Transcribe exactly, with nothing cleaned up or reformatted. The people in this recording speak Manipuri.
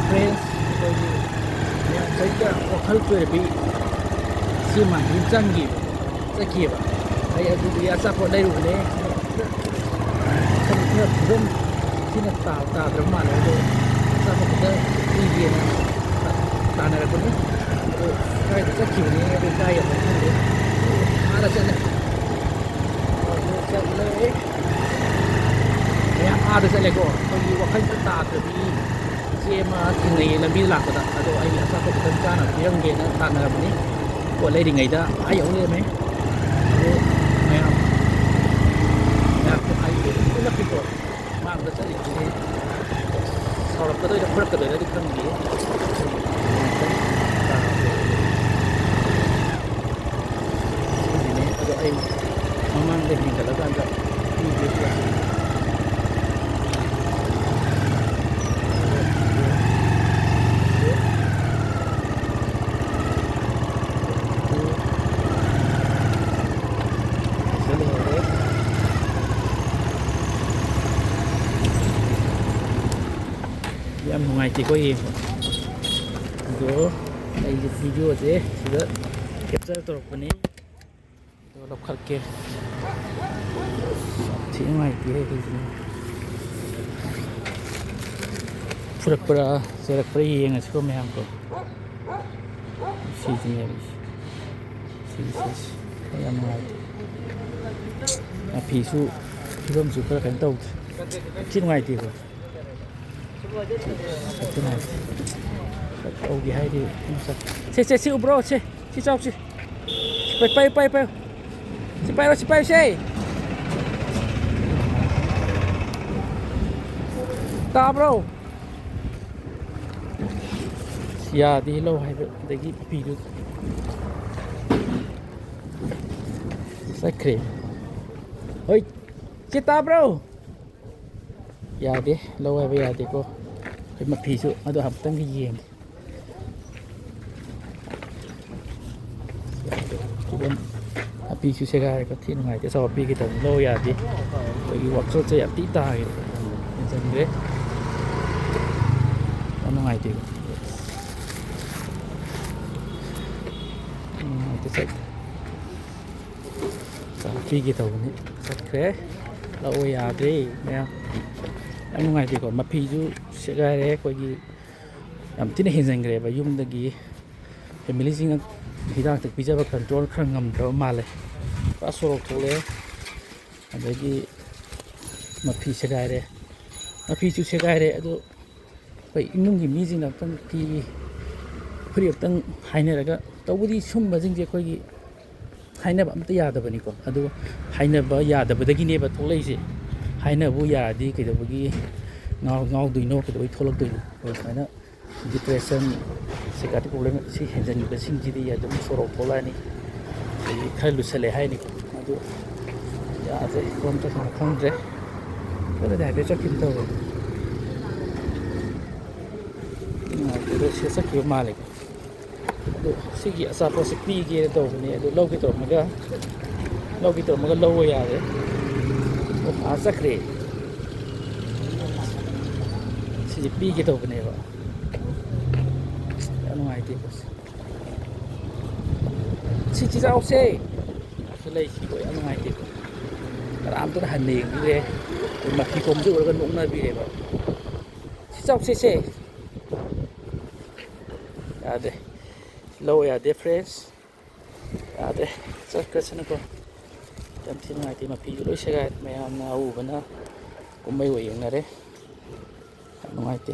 ꯐ꯭ꯔꯦꯟꯁ, ꯑꯩꯈꯣꯏꯒꯤ ꯃꯌꯥꯝ ꯆꯍꯤꯗ ꯋꯥꯈꯜ ꯆꯣꯏꯔꯕꯤ ꯁꯤ ꯃꯥꯟꯕꯤ ꯆꯪꯈꯤꯕ ꯆꯠꯈꯤꯑꯕ꯫ ꯑꯩ ꯑꯗꯨꯒꯤ ꯑꯆꯥꯄꯣꯠ ꯂꯩꯔꯨꯕꯅꯦ꯫ ꯈꯔ ꯈꯔ ꯐꯤꯕꯝ ꯊꯤꯅ ꯇꯥ- ꯇꯥꯗ꯭ꯔꯕ ꯃꯥꯜꯂꯦ꯫ ꯑꯗꯣ ꯑꯆꯥꯄꯣꯠ ꯈꯤꯇ ꯄꯤꯒꯦꯅ ꯇꯥꯟꯅꯔꯛꯄꯅꯤ꯫ ꯑꯗꯣ ꯀꯥꯏꯗ ꯆꯠꯈꯤꯕꯅꯤ, ꯑꯗꯨ ꯀꯥꯏ ꯌꯧꯈ꯭ꯔꯦ ꯈꯪꯗꯦ꯫ ꯑꯥꯗ ꯆꯠꯂꯦ꯫ ꯑꯥꯗ ꯆꯠꯂꯦ꯫ ꯃꯌꯥꯝ ꯑꯥꯗ ꯆꯠꯂꯦꯀꯣ꯫ ꯑꯩꯈꯣꯏꯒꯤ ꯋꯥꯈꯜꯗ ꯇꯥꯗ꯭ꯔꯕꯤ ꯏꯆꯦ ꯑꯃ ꯊꯦꯡꯅꯩꯌꯦ ꯂꯝꯕꯤꯗ ꯂꯥꯛꯄꯗ꯫ ꯑꯗꯣ ꯑꯩ ꯑꯆꯥꯄꯣꯠ ꯈꯤꯇꯪ ꯆꯥꯅꯕ ꯄꯤꯔꯝꯒꯦꯅ ꯇꯥꯟꯅꯔꯕꯅꯤ꯫ ꯄꯣꯠ ꯂꯩꯔꯤꯉꯩꯗ ꯑꯥ ꯌꯧ ꯂꯩꯔꯝꯃꯦ꯫ ꯑꯗꯣ ꯃꯌꯥꯝ, ꯃꯌꯥꯝ ꯑꯩ ꯎꯠꯂꯛꯀꯦꯀꯣ꯫ ꯃꯥꯡꯗ ꯆꯠꯂꯤꯁꯦ ꯁꯥꯎꯔꯛꯀꯗꯣꯏꯔꯥ ꯐꯨꯔꯛꯀꯗꯣꯏꯔꯥꯗꯤ ꯈꯪꯗꯦ꯫ ꯁꯤꯒꯤꯅꯦ꯫ ꯑꯗꯣ ꯑꯩ ꯃꯃꯥꯡꯗ ꯍꯦꯟꯒꯠꯂꯀꯥꯟꯗ ꯄꯤꯒꯦ꯫ ꯌꯥꯝ ꯅꯨꯡꯉꯥꯏꯇꯦꯀꯣ ꯌꯦꯡꯕ꯫ ꯑꯗꯣ ꯑꯩꯁꯦ ꯚꯤꯗꯤꯑꯣꯁꯦ ꯁꯤꯗ ꯀꯦꯞꯆꯔ ꯇꯧꯔꯛꯄꯅꯤ꯫ ꯑꯗꯣ ꯂꯧꯈꯠꯀꯦ꯫ ꯌꯥꯝ ꯊꯤ ꯅꯨꯡꯉꯥꯏꯇꯦ ꯑꯩꯈꯣꯏꯁꯤꯅ꯫ ꯐꯨꯔꯛꯄ꯭ꯔꯥ ꯆꯩꯔꯛꯄ꯭ꯔꯥ ꯌꯦꯡꯉꯁꯤꯀꯣ ꯃꯌꯥꯝꯀꯣ꯫ ꯁꯤꯁꯤꯅꯦꯕ꯫ ꯁꯤꯒꯤ ꯁꯤꯁꯤ ꯌꯥꯝ ꯅꯨꯡꯉꯥꯏꯇꯦ꯫ ꯃꯐꯤꯁꯨ ꯐꯤꯕꯝꯁꯨ ꯈꯔ ꯀꯩꯅꯣ ꯇꯧꯗ꯭ꯔꯦ꯫ ꯌꯥꯝ ꯊꯤ ꯅꯨꯡꯉꯥꯏꯇꯦꯕ꯫ ꯁꯛꯇꯨꯅ ꯍꯥꯏꯁꯦ꯫ ꯇꯧꯒꯦ ꯍꯥꯏꯗꯤ ꯁꯦ, ꯁꯦ, ꯁꯤ ꯎꯕ꯭ꯔꯣ? ꯁꯦ, ꯁꯤ ꯆꯥꯎꯁꯤ꯫ ꯄꯥꯏ, ꯄꯥꯏ, ꯄꯥꯏ, ꯄꯥꯏ꯫ ꯁꯤ ꯄꯥꯏꯔꯣ, ꯁꯤ ꯄꯥꯏꯔꯣ, ꯁꯦ꯫ ꯇꯥꯕ꯭ꯔꯣ? ꯌꯥꯗꯦ ꯂꯧ ꯍꯥꯏꯕ, ꯑꯗꯒꯤ ꯃꯐꯤꯗꯨ ꯆꯠꯈ꯭ꯔꯦ꯫ ꯍꯣꯏ, ꯁꯤ ꯇꯥꯕ꯭ꯔꯣ? ꯌꯥꯗꯦ, ꯂꯧ ꯍꯥꯏꯕ ꯌꯥꯗꯦꯀꯣ꯫ ꯑꯩꯈꯣꯏ ꯃꯐꯤꯁꯨ ꯑꯗꯣ ꯑꯃꯨꯛꯇꯪꯒ ꯌꯦꯡꯒꯦ꯫ ꯐꯤꯕꯝ, ꯃꯐꯤꯁꯨ ꯁꯦꯒꯥꯏꯔꯦꯀꯣ, ꯊꯤ ꯅꯨꯡꯉꯥꯏꯇꯦ꯫ ꯑꯆꯧꯕ ꯄꯤꯒꯦ ꯇꯧꯕꯅꯤ, ꯂꯧ ꯌꯥꯗꯦ꯫ ꯑꯩꯈꯣꯏꯒꯤ ꯋꯥꯛꯁꯣꯞꯁꯦ ꯌꯥꯝ ꯊꯤ ꯇꯥꯈ꯭ꯔꯦ, ꯍꯦꯟꯖꯟꯈ꯭ꯔꯦ꯫ ꯌꯥꯝ ꯅꯨꯡꯉꯥꯏꯇꯦ꯫ ꯅꯨꯡꯉꯥꯏꯇꯦ, ꯆꯠ-, ꯆꯥꯛ ꯄꯤꯒꯦ ꯇꯧꯕꯅꯤ, ꯆꯠꯈ꯭ꯔꯦ꯫ ꯂꯧꯕ ꯌꯥꯗ꯭ꯔꯦ ꯃꯌꯥꯝ꯫ ꯌꯥꯝ ꯅꯨꯡꯉꯥꯏꯇꯦꯀꯣ꯫ ꯃꯐꯤꯁꯨ ꯁꯦꯒꯥꯏꯔꯦ꯫ ꯑꯩꯈꯣꯏꯒꯤ ꯌꯥꯝ ꯊꯤꯅ ꯍꯦꯟꯖꯟꯈ꯭ꯔꯦꯕ꯫ ꯌꯨꯝꯗꯒꯤ ꯐꯦꯃꯤꯂꯤꯁꯤꯡꯅ ꯍꯤꯗꯥꯛꯇ ꯄꯤꯖꯕ ꯀꯟꯇ꯭ꯔꯣꯜ ꯈꯔ ꯉꯝꯗ꯭ꯔꯕ ꯃꯥꯜꯂꯦ꯫ ꯄꯨꯔꯥ ꯁꯣꯔꯣꯛ ꯊꯣꯛꯂꯛꯑꯦ꯫ ꯑꯗꯒꯤ ꯃꯐꯤ ꯁꯦꯒꯥꯏꯔꯦ, ꯃꯐꯤꯁꯨ ꯁꯦꯒꯥꯏꯔꯦ꯫ ꯑꯗꯨ ꯑꯩꯈꯣꯏ ꯏꯃꯨꯡꯒꯤ ꯃꯤꯁꯤꯡꯅ ꯑꯝꯇꯪ ꯐꯤ ꯐꯨꯔꯤꯠ ꯑꯝꯇꯪ ꯍꯥꯏꯅꯔꯒ, ꯇꯧꯕꯗꯤ ꯁꯨꯝꯕꯁꯤꯡꯁꯦ ꯑꯩꯈꯣꯏꯒꯤ ꯍꯥꯏꯅꯕ ꯑꯝꯇ ꯌꯥꯗꯕꯅꯤꯀꯣ꯫ ꯑꯗꯨ ꯍꯥꯏꯅꯕ ꯌꯥꯗꯕꯗꯒꯤꯅꯦꯕ ꯊꯣꯛꯂꯛꯏꯁꯦ꯫ ꯍꯥꯏꯅꯕꯕꯨ ꯌꯥꯔꯗꯤ ꯀꯩꯗꯧꯕꯒꯤ ꯉꯥꯎ-, ꯉꯥꯎꯗꯣꯏꯅꯣ, ꯀꯩꯗꯧꯕꯒꯤ ꯊꯣꯛꯂꯛꯇꯣꯏꯅꯣ? ꯑꯩꯈꯣꯏ ꯁꯨꯃꯥꯏꯅ depression, psychiatric problem ꯁꯤ ꯍꯦꯟꯖꯟꯈꯤꯕꯁꯤꯡꯁꯤꯗꯤ ꯑꯗꯨꯝ ꯁꯣꯔꯣꯛ ꯊꯣꯛꯂꯛꯑꯅꯤ꯫ ꯑꯗꯒꯤ ꯈꯔ ꯂꯨꯁꯜꯂꯦ ꯍꯥꯏꯅꯤꯀꯣ꯫ ꯑꯗꯨ ꯌꯥꯗ꯭ꯔꯦ, ꯀꯔꯣꯝ ꯆꯠꯈꯤꯅꯣ ꯈꯪꯗ꯭ꯔꯦ꯫ ꯈꯔꯗꯤ ꯍꯥꯏꯐꯦꯠ ꯆꯠꯈꯤꯕ ꯇꯧꯋꯦ꯫ ꯅꯨꯡꯉꯥꯏꯇꯦ, ꯑꯗꯣ ꯁꯤꯗ ꯆꯠꯈꯤꯕ ꯃꯥꯜꯂꯦꯀꯣ꯫ ꯑꯗꯣ ꯁꯤꯒꯤ ꯑꯆꯥꯄꯣꯠꯁꯦ ꯄꯤꯒꯦꯅ ꯇꯧꯕꯅꯦ, ꯑꯗꯣ ꯂꯧꯒꯦ ꯇꯧꯔꯝꯃꯒ, ꯂꯧꯒꯦ ꯇꯧꯔꯝꯃꯒ ꯂꯧꯕ ꯌꯥꯔꯦ꯫ ꯑꯣ, ꯑꯥ ꯆꯠꯈ꯭ꯔꯦ꯫ ꯁꯤꯁꯦ ꯄꯤꯒꯦ ꯇꯧꯕꯅꯦꯕ꯫ ꯌꯥꯝ ꯅꯨꯡꯉꯥꯏꯇꯦ ꯄꯣꯠꯁꯦ꯫ ꯁꯤ ꯆꯤꯆꯥꯎꯁꯦ꯫ ꯁꯤ ꯂꯩꯁꯤꯀꯣ, ꯌꯥꯝ ꯅꯨꯡꯉꯥꯏꯇꯦꯀꯣ꯫ ꯀꯅꯥꯝꯇꯅ ꯍꯟꯅ ꯌꯦꯡꯕꯤꯗ꯭ꯔꯦ꯫ ꯃꯐꯤ ꯈꯣꯝꯁꯦ ꯎꯔꯒ ꯅꯣꯛꯅꯕꯤꯔꯦꯕ꯫ ꯁꯤ ꯆꯥꯎꯁꯦ ꯁꯦ꯫ ꯌꯥꯗꯦ꯫ ꯂꯧ ꯌꯥꯗꯦ, friends꯫ ꯌꯥꯗ꯭ꯔꯦ꯫ ꯆꯠꯈ꯭ꯔꯁꯅꯨꯀꯣ꯫ ꯌꯥꯝ ꯊꯤ ꯅꯨꯡꯉꯥꯏꯇꯦ꯫ ꯃꯐꯤꯁꯨ ꯂꯣꯏ ꯁꯦꯒꯥꯏꯔꯦ꯫ ꯃꯌꯥꯝꯅ ꯑꯎꯕꯅ ꯀꯨꯝꯍꯩ ꯑꯣꯏ ꯌꯦꯡꯅꯔꯦ꯫ ꯌꯥꯝ ꯅꯨꯡꯉꯥꯏꯇꯦ꯫